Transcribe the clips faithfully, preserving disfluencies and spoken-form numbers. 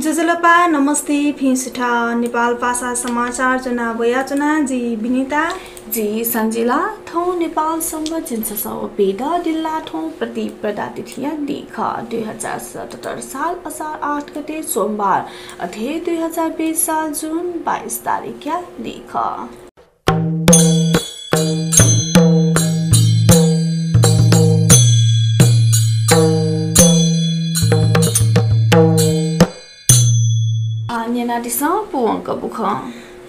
ज्वजलपा, नमस्ते, भिं सुथ। नेपाल भाषा समाचार ज्वना वयाच्वना जि विनिता। जि सञ्जिला। थौं नेपाल संवत् झिंछसः व पीदँ दिल्लाथ्व प्रतिपदा तिथिया दिं खः, दुई हजार सतहत्तर साल असार आठ गते सोमबार, अथे दुई हजार बीस साल जुन बाइस तारिखया दिं खः। आ, न्यनादिसँ पूवंक बुखँ।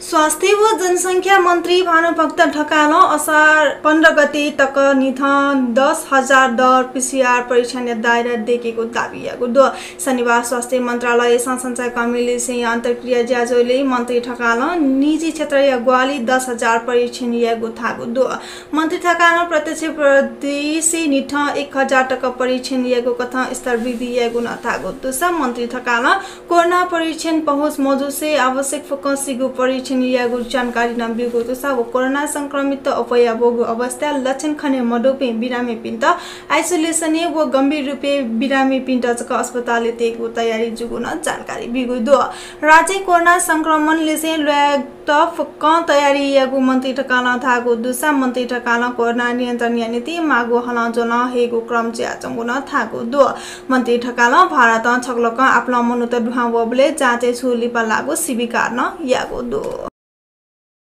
स्वास्थ्य व जनसंख्या मन्त्री भानुभक्त ढकालं असार पन्ध्र गते तक निथं दस हजार दर पीसीआर परीक्षणया दायरा दयेकेगु दाबी याःगु दु। शनिबार स्वास्थ्य मन्त्रालयया संसञ्चारकर्मीलिसें अन्तर्क्रिया ज्याझ्वलय् मन्त्री ढकालं निजी क्षेत्रया ग्वाहालि दस हजार परीक्षण यायेगु धाःगु दु। मन्त्री ढकालं प्रत्यक्ष प्रदेशय् निथं एक हजार तक परीक्षण यायेगु कथं स्तर वृद्धि यायेगु नं धाःगु दुसा मन्त्री ढकालं कोरोना परीक्षण पहुँच मजूसे आवश्यक फुक्कसिगु परीक्षण यायेगु जानकारी नं ब्यूगु दुसा व कोरोना संक्रमित अप्वया वःगु अवस्थाय् लक्षण खने मदुपिं बिरामीपिन्त आइसोलेसनय् व गम्भीर रूपय् बिरामीपिन्त जक अस्पतालय् तयेगु तयारी जूगु नं जानकारी ब्यूगु दु। राज्यय् कोरोना संक्रमणलिसें ल्वायेत फुक्कं तयारी यायेगु मन्त्री ढकालं धाःगु दुसा मन्त्री ढकालं कोरोना नियन्त्रणया निंतिं माःगु हलं ज्वलं हयेगु क्रम जुयाच्वंगु नं धाःगु दु। मन्त्री ढकालं भारतं छकलकं आपालं मनूत दुहां वःबलय् जाँचय् छुं लिपा लाःगु स्वीकार नं याःगु दु।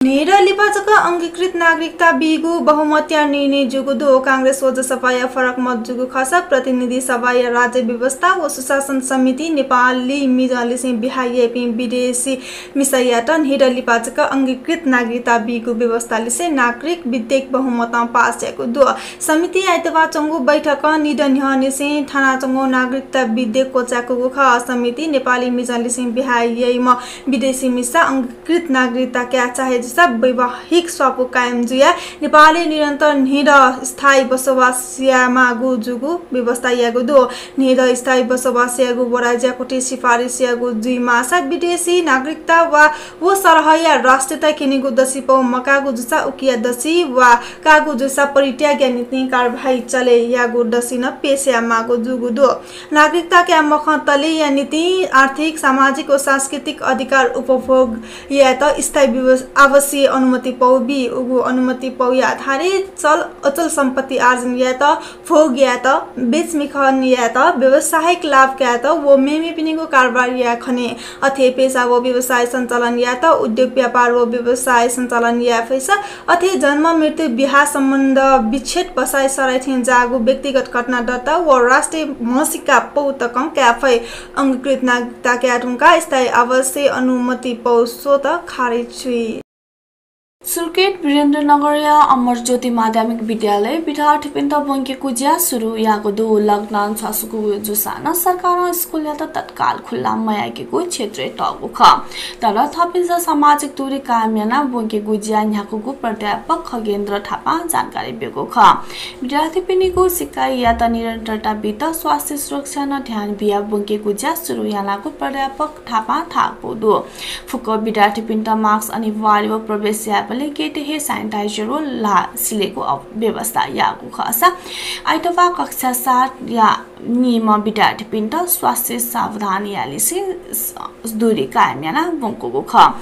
न्हिदँ लिपा जक अंगीकृत नागरिकता बीगु बहुमतया निर्णय जूगु दु। कांग्रेस व जसपाया फरक मत जूगु खःसा प्रतिनिधि सभाया राज्य व्यवस्था व सुशासन समितिं नेपाली मिजंलिसें बिहा याइपिं विदेशी मिसायात न्हिदँ लिपा जक अंगीकृत नागरिकता बीगु व्यवस्थालिसें नागरिक विधेयक बहुमतं पास याःगु दु। समितिं आइतबार च्वंगु बैठकं निदँ न्ह्यःनिसें थानाच्वंगु नागरिकता विधेयक क्वचाय्कूगु खः। समितिं नेपाली मिजंलिसें बिहा याइम्ह विदेशी मिसा अंगीकृत नागरिकता काये चाहे जूसा वैवाहिक स्वापू कायम जुयाः नेपालय् निरन्तर न्हिदँ स्थायी बसोबास यायेमाःगु जूगु व्यवस्था याःगु दु। न्हिदँ स्थायी बसोबास यायेगु व राज्यया कोटि सिफारिस याःगु जुइमाःसा विदेशी नागरिकता वा व सरहया राष्ट्रियता क्यनीगु दसिपौ मकाःगु जूसा उकिया दसि वा काःगु जूसा परित्यागया निंतिं कारवाही चले याःगु दसि नं पेश यायेमाःगु जूगु दु। नागरिकता काये मखंतलेया निंतिं आर्थिक, सामाजिक व सांस्कृतिक अधिकार उपभोग यायेत स्थायी व्यवस-, आवासीय अनुमति पौ बी। उगु अनुमति पौया आधारय् चल अचल सम्पत्ति आर्जन यायेत, भोग यायेत, बेचबिखन यायेत, व्यावसायिक लाभ कायेत व मेमेपिनिगु कारोबार याये खने। अथे पेसा व व्यवसाय सञ्चालन यायेत, उद्योग व्यापार व व्यवसाय सञ्चालन याये फैसा, अथे जन्म, मृत्यु, बिहा, सम्बन्ध विच्छेद, बसाइ सराइ थें जाःगु व्यक्तिगत घटना दर्ता व राष्ट्रिय म्हसीका पौ तकं काये फइ। अंगीकृत नागरिकता काये धुंकाः स्थायी आवासीय अनुमति पौ स्वतः खारेज जुइ। सुर्खेत वीरेन्द्रनगरया अमर ज्योति माध्यमिक विद्यालय विद्यार्थीपिन्त ब्वंकेगु ज्या सुरु याःगु दु। लकडाउन छ्वासुगु जूसां नं सरकारं स्कुलयात तत्काल खुल्ला मयाकेगु क्षेत्रय् तःगु खः। तर थःपिन्सं सामाजिक दूरी कायम यानाः ब्वंकेगु ज्या न्ह्याकूगु प्राध्यापक खगेन्द्र थापां जानकारी ब्यूगु खः। विद्यार्थीपिनिगु सिकाइयात निरन्तरता बीत स्वास्थ्य सुरक्षा नं ध्यान बियाः ब्वंकेगु ज्या सुरु यानागु प्राध्यापक थापां धाःगु दु। फुक्क विद्यार्थीपिन्त मास्क अनिवार्य व प्रवेश यायेबलय् गेटय् हे sanitizer व ल्हाः सिलेगु अव-, व्यवस्था याःगु खःसा आइतबार कक्षा सातया नीम्ह विद्यार्थीपिन्त स्वास्थ्य सावधान यानाः लिसें स-, दूरी कायम यानाः ब्वंकूगु खः।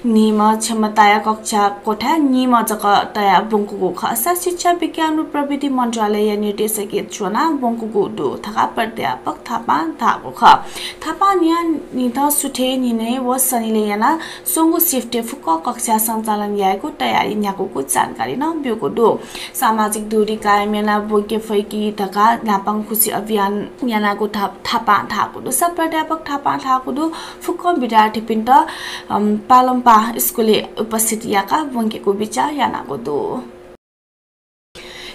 नीम्ह क्षमताया कक्षा कोठाय् नीम्ह जक तयाः ब्वंकूगु खःसा शिक्षा विज्ञान व प्रविधि मन्त्रालयया निर्देशकय् च्वनाः ब्वंकूगु दु धकाः प्राध्यापक थापां धाःगु खः। थापां न्हिया निदँ सुथय् न्हिनय् व शनिलय् यानाः स्वंगू shift-य् फुक्क कक्षा सञ्चालन यायेगु तयारी न्ह्याकूगु जानकारी नं ब्यूगु दु। सामाजिक दूरी कायम यानाः ब्वंके फइकी धकाः न्हापांखुसी अभियान यानागु था-, थापां धाःगु दु। स प्राध्यापक थापां धाःगु दु, फुक्क विद्यार्थीपिन्त, अम, पालंपाः स्कुलय् उपस्थित याकाः ब्वंकेगु बिचाः यानागु दु।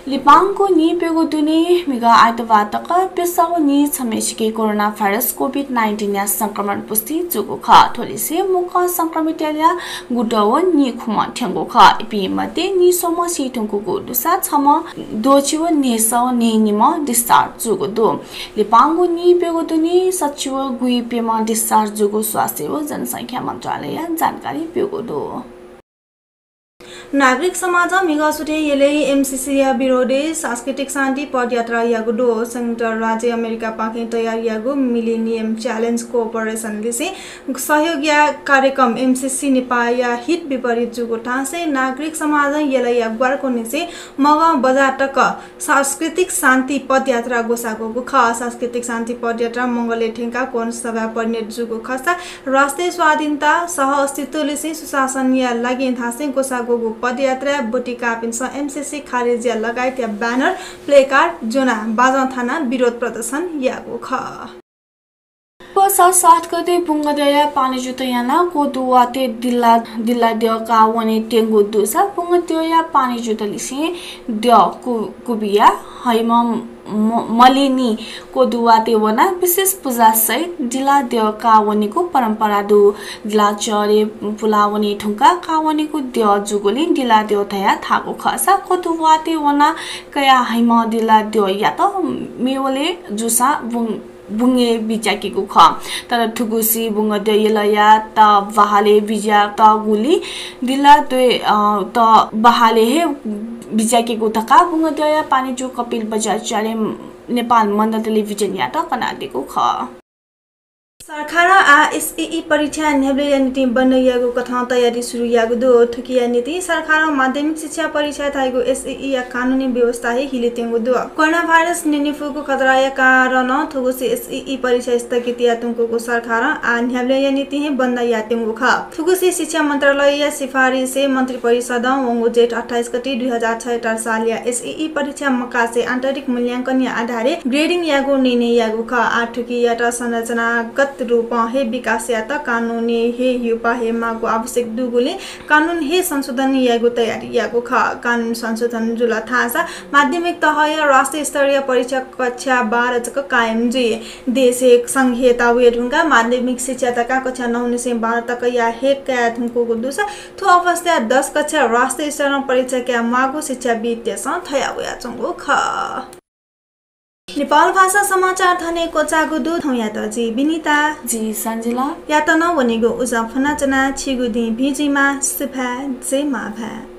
लिपांगु नीप्यघौ दुने म्हिगः आइतबार तक प्यसः व नीछम्हेसिके कोरोना भाइरस COVID nineteen-या संक्रमण पुष्टि जूगु खः। थ्वलिसे मुक्कं संक्रमितया ल्याः गुद्वः व नीखुम्ह थ्यंगु खः। इपिं मध्ये नीस्वम्ह सीधुंकूगु दुसा छम्ह द्वःछि व न्हय्सः व न्हय्निम्ह discharge जूगु दु। लिपांगु नीप्यघौ दुने सच्छि व गुइप्यम्ह discharge जूगु स्वास्थ्य व जनसंख्या मन्त्रालयं जानकारी ब्यूगु दु। नागरिक समाजं म्हिगः सुथय् यलय् एमसिसीया विरोधय् सांस्कृतिक शान्ति पदयात्रा याःगु दु। संयुक्त राज्य अमेरिकापाखें तयार याःगु Millennium Challenge Corporation लिसें सहयोगया कार्यक्रम एमसिसी नेपाःया हित विपरीत जूगु थासय् नागरिक समाजं यलया ग्वाराकोनिसें मगः बजार तक सांस्कृतिक शान्ति पदयात्रा ग्वसाः ग्वःगु खः। सांस्कृतिक शान्ति पदयात्रा मंगलय् थ्यंकाः कोणसभा परिणत जूगु खःसा राष्ट्रिय स्वाधीनता, सह अस्तित्व लिसें सुशासनया लागि धासें ग्वसाः ग्वःगु पदयात्राय् ब्वति काःपिन्सं एमसिसी खारेजीया लगायतया banner, placard ज्वनाः बाजं थानाः विरोध प्रदर्शन याःगु खः। पुस सात गते बुंगद्यःया पानीजुत यानाः कोदुवाते दिल्ला, दिल्ला द्यः काः वने त्यंगु दुसा बुंगद्यःया पानीजुत लिसें द्यः कु-, कुबिया हैम म-, मलिनि कोदुवाते वनाः विशेष पुजा सहित दिल्ला द्यः काः वनेगु परम्परा दु। दिल्ला चरे पुला वने धुंकाः काः वनेगु द्यः जूगुलिं दिल्ला द्यः धयाः धाःगु खःसा कोदुवाते वनाः कया हैम दिल्ला द्यःयात मेवले जूसा बुं बुंगे बिज्याकेगु खः। तर थुगुसी बुंगद्यः यलया त बहालय् बिज्यातःगुलिं दिल्ला द्यः, अ, त बहालय् हे बिज्याकेगु धकाः बुंगद्यःया पानीजु कपिल बज्राचार्यं नेपाल मण्डल टेलिभिजनयात कनादीगु खः। सरकारं आः एसईई परीक्षा न्ह्याबलेया निंतिं बन्द यायेगु कथं तयारी सुरु याःगु दु। थुकिया निंतिं सरकारं माध्यमिक शिक्षा परीक्षा धाइगु एसईईया कानूनी व्यवस्था हे हिलेत्यंगु दु। कोरोना भाइरस न्यनेफुगु खतराया कारणं थुगुसी एसईई परीक्षा स्थगित यायेत्यंगु सरकारं आः न्ह्याबलेया निंतिं हे बन्द यायेत्यंगु खः। थुगुसी शिक्षा मन्त्रालयया सिफारिसय् मन्त्रिपरिषदं वंगु जेठ अट्ठाइस गते दुई हजार छयत्तर सालया एसईई परीक्षा मकासे आन्तरिक मूल्याङ्कनया आधारय् grading यायेगु निर्णय याःगु खः। आः थुकियात संरचनागत रूपं हे विकास यायेत कानूनय् हे ह्यूपाः हे माःगु आवश्यक दुगुलिं कानून हे संशोधन यायेगु तयारी याःगु खः। कानून संशोधन जुल धाःसा माध्यमिक तहया राष्ट्रिय स्तरीय परीक्षा कक्षा बाह्र जक कायम जुइ। देशय् संघीयता वये धुंकाः माध्यमिक शिक्षा धकाः कक्षा नौ निसें बाह्र तकया हे काये धुंकूगु दुसा थ्व अवस्थाय् दस कक्षा राष्ट्रिय स्तरं परीक्षा काये म्वाःगु शिक्षाविद्तय्सं धयावयाच्वंगु खः। नेपाल भाषा समाचार थन हे क्वचाःगु दु। थौंयात जि विनिता, जि सञ्जिला। यात नं वनेगु उजं फ्वनाच्वना। छिगु दिं भिं जुइमा। सुभाय्, जय मांभाय्।